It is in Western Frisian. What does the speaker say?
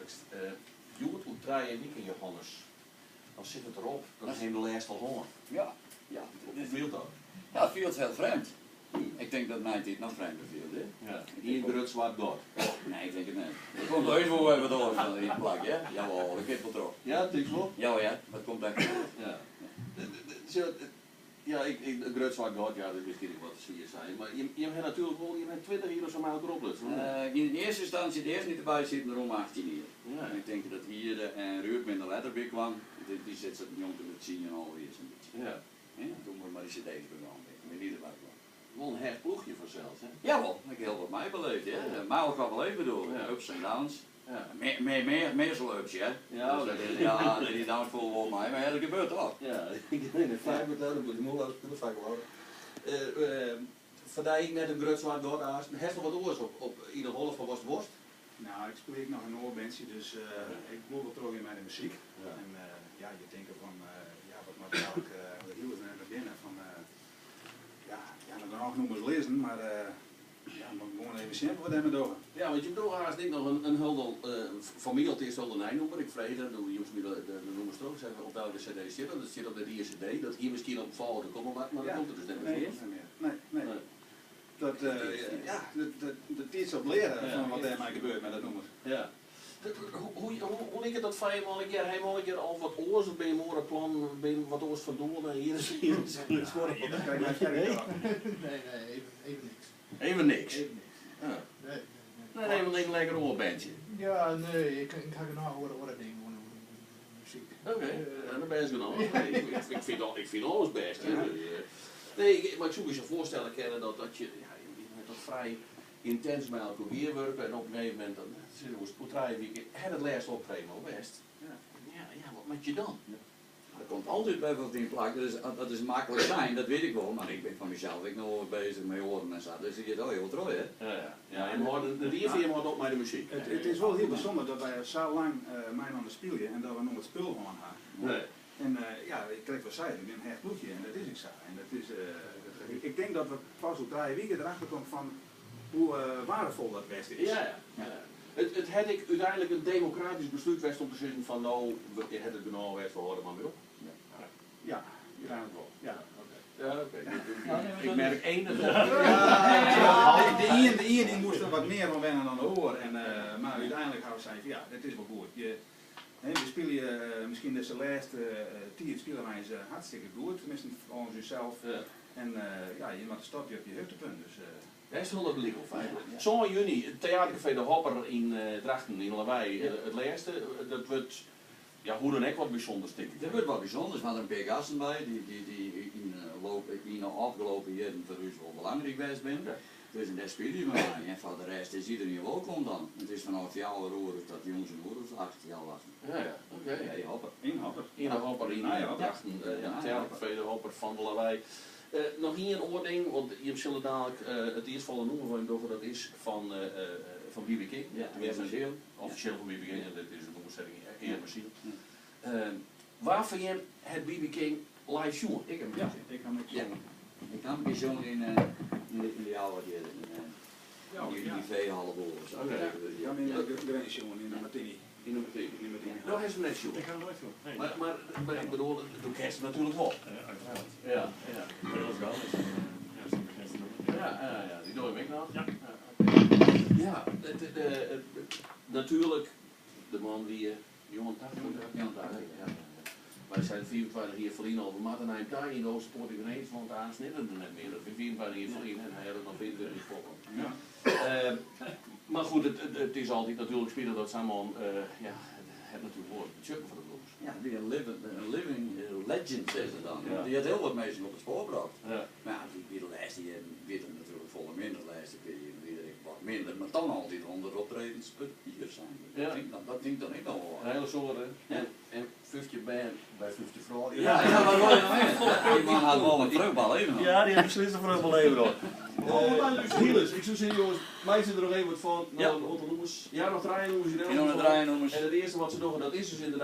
Belangrykst. Hjoed oer 3 wiken, Johannes, dan sit it derop. Dan ha jim de lêste al hân. Ja. Hoe fielt dat? Ja, it fielt hiel frjemd. Ik tink dat neitiid noch frjemder fielt, hè? Ja. Ien grut swart gat. Nee, ik tink it net. Der komt heus wol wer wat oars yn it plak, hè? Jawol, dat giet wol troch. Ja, tink wol. Ja, dat komt echt goed. Ja. Ja, it grut swart gat, ja, dat is miskien ek wat te swier sein. Mar jim ha natuerlik wol, jim ha 20 jier of sa mei elkoar oplutsen. Yn earste ynstânsje, it earst net derby sieten rûn 18 jier. En ik tink dat Ierde en Ruud minder letter by kaam. Dy sit se njonken de 10,5 jier sa'n bytsje. Ja, doe't we mei de cd's begûn, bin dy derby kaam. Wol in hecht ploechje fansels, hè? Jawol, ik ha hiel wat meibeleved, hè. Mei elkoar beleefd bedoel ik. Ups en downs. Mear, meastal ups, hè. Dus dat is, ja, dy downs foel wol mei, mar ja, dat gebeurt toch. Ja, ik in de vijf dat moet ik mol de vak worden. Foar dy ek net in grut swart gat aanst. Hast noch wat oars op yn de holle fan watst wolst? Nou, ik spylje ek noch in oar bandsje, dus ik bliuw wol troch mei de muzyk. En ja, je tinke fan, ja, wat moat eigentlik, de hiele net nei binnen fan, ja, noch genôch nûmers lizzen, mar ja, moat gewoan even sjen wat we dêrmei dogge. Ja, want je dogge haast ek noch in hiel, foar my alteast hiel nij nûmer. Ik frege, doe joechst my de nûmers troch, sei op welke cd sit dat? Dat sit op de dy cd, dat hie miskien op folgjende komme moatten, mar dat komt der dus net mear. Nee, net mear. Nee. Dat, ja, de tiid sil leare fan wat dêrmei gebeurt mei dat nûmer. Ja. Hoe liket dat foar jim allegear? Ha jim allegear al wat oars of binne jim oare plannen, binne jim wat oars fan doel dan hjir is hier is Nee. Nee, even niks. Even niks. Even niks. Ja. Nee. Nee, want even lekker oar bandje. Ja, nee, ik ha genôch oare dingen oan muzyk. Oké, ja, dan bêst genôch. Nee, ik fyn alles bêst. Hè. Dus, nee, mar ik soe my sa foarstelle kinne dat je, ja, je moatte toch frij yntins mei elkoar gearwurke en op in gegeven momint, dan oer 3 wiken, ha it lêste optreden al west. Ja, wat moatte je dan? Dat komt altyd by wat yn plak, dus dat is maklik sein, dat wit ik wol, mar ik bin fan mysels ek noch wol beuzich mei oaren en sa, dus ik giet al hiel troch, hè. Ja. Ja, jim hâlde, de rie fan jim hâldt op mei de muzyk. It is wol hiel bysûnder dat wy sa lang mei-inoar spylje en dat we noait spul hân ha. Nee. En ja, krekt wat sei, we binne in hecht ploechje en dat is ek sa. En dat is, ik tink dat we pas oer 3 wiken derachter komme fan hoe weardefol dat west is. Ja. It hat ek úteinlik in demokratysk beslút west om te sizzen fan no, we hat it genôch west, we hâlde mar mei op. Ja, úteinlik wol. Ja. Ja, oké. Ik merk enige. Ja, de ien dy moast der wat mear oan wenne dan de oar. En, mar úteinlik ha we sein fan ja, dit is wol goed. Je, hè, we spylje miskien dizze lêste tiid spylje wy eens hartstikke goed, teminsten folgens ússels. En ja, je moatte stopje op je hichtepunt. Dus, Bêst wol dat gelyk wol feitlik. 7 juny, it Theatercafé De Hopper yn Drachten, yn Lawei, it lêste. Dat wurdt, ja, hoe dan ek wat bysûnders, tink ik. Der wurdt wat bysûnders, want der in pear gasten by, dy't yn de ôfgelopen jierren foar ús wol belangryk west binne. Dus en dêr spylje we mei. En foar de rest is iderien wolkom dan. It is fanôf 4 oere tot jûns in oere of 8, 7:30. Ja, oké. Ja, die Hopper. Yn Hopper. Yn de Hopper yn Ja, ja. Drachten, ja, Theatercafé De Hopper fan de Lawei. Noch ien oar ding, want jim sille dadlik it earstfolgjende nûmer fan jim dogge, dat is fan BB King. Ja, Tenminste, Ear Siel. Offisjeel fan BB King, en dit is in oersetting Ear mei Siel. Wa fan jim hat BB King live sjoen? Ik ha 'm Ja, sjoen. ik ha 'm ek Ja. sjoen. Ik ha 'm sjoen yn de Ljouwert hjir, yn dy feehal of sa. Oké. Ja, ik ha 'm yn de Grins sjoen, yn de Martini. Yn de Martini. Yn de Martini. No, hast 'm net sjoen. Ik ha 'm noait sjoen. Nee. Mar ik bedoel, do kenst 'm natuerlik wol. Ja, uiteraard. Heel gau is ja, syn bekendste nûmer. Ja, dy dogge jim ek noch? Ja. Ja, natuerlik, de man wie 89. 89, ja. Wy seinen 25 jier ferlyn al, we moatte nei him ta yn de Oosterpoort yn Grins, want aanst is er der net mear. Dat wie 25 jier ferlyn en hy hat it noch 25 jier folholden. Mar goed, it is altyd natuerlik spitich dat sa'n man, ja, hat natuerlik wol wat betsjutten foar de blues. Ja, wie in living legend, sizze se dan. Dy hat hiel wat minsken op it spoar brocht. Mar ja, by de lêste jierren wie it natuerlik folle minder. De lêste pear jier wie er ek wat minder, mar dan altyd 100 optredens per jier sein. Dat fyn ik dan ek noch wol wat. In hiele soad, hè? En 15 bern by 15 froulju. Ja, wat wol je noch mear? Dy man hat wol in fruchtber leven. Ja, dy hat beslist in fruchtber leven hoor. Hielers, ik soe sizze jonges, meitsje der noch even wat fan. No, in oantal nûmers. Ja, noch trije nûmers yn elk En noch gefal. trije nûmers. En it earste wat se dogge, dat is dus ynderdaad.